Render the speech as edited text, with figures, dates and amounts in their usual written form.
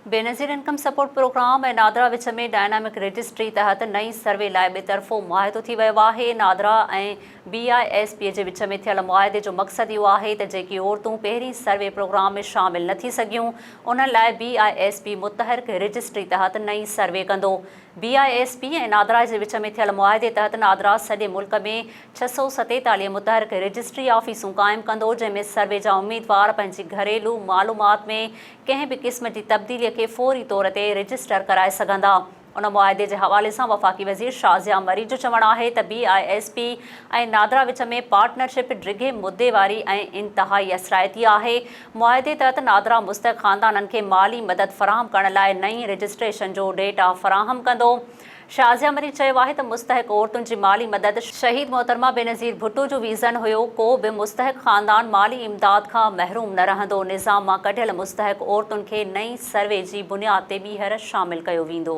Benazir income support programme ۽ NADRA وچ ۾ dynamic registry تحت نئين survey لاء ٻطرفو معاهدو ٿي ويو آهي، نادرا ۽ بي I S P جي وچ ۾ ٿيل معاهدي جو مقصد اهو آهي ته جيڪي عورتون پهرين سروي پروگرام ۾ شامل نه ٿي سگهيون انهن لاء بي I S P متحرڪ رجسٽري تحت نئين سروي ڪندو. بي I S P ۽ NADRA جي وچ ۾ ٿيل معاهدي تحت نادرا سڄي ملڪ ۾ 647 متحرڪ رجسٽري آفيسون قائم ڪندو جنهن ۾ سروي جا اميدوار پنهنجي گهريلو معلومات ۾ ڪنهن به قسم جي تبديلي کي فوري طور تي رجسٽر ڪرائي سگهندا. ان معاهدي جي حوالي سان وفاقي وزير شازيا مري جو چوڻ آهي ته بي I S P ۽ NADRA which ۾ partnership ڊگهي مدي واري ۽ انتهائي اثرائتي آهي، معاهدي تحت نادرا مستحق خاندانن کي مالي مدد فراهم ڪرڻ لاء نئين رجسٽريشن جو ڊيٽا فراهم ڪندو. شازيا مري چيو آهي ته مستحق عورتن جي مالي مدد شهيد محترمه بينظير ڀٽو جو ويزن هيو، ڪو به مستحق خاندان مالي امداد کان محروم نه رهندو، نظام مان ڪڍيل مستحق عورتن کي نئين سروي جي بنياد تي ٻيهر شامل ڪيو ويندو.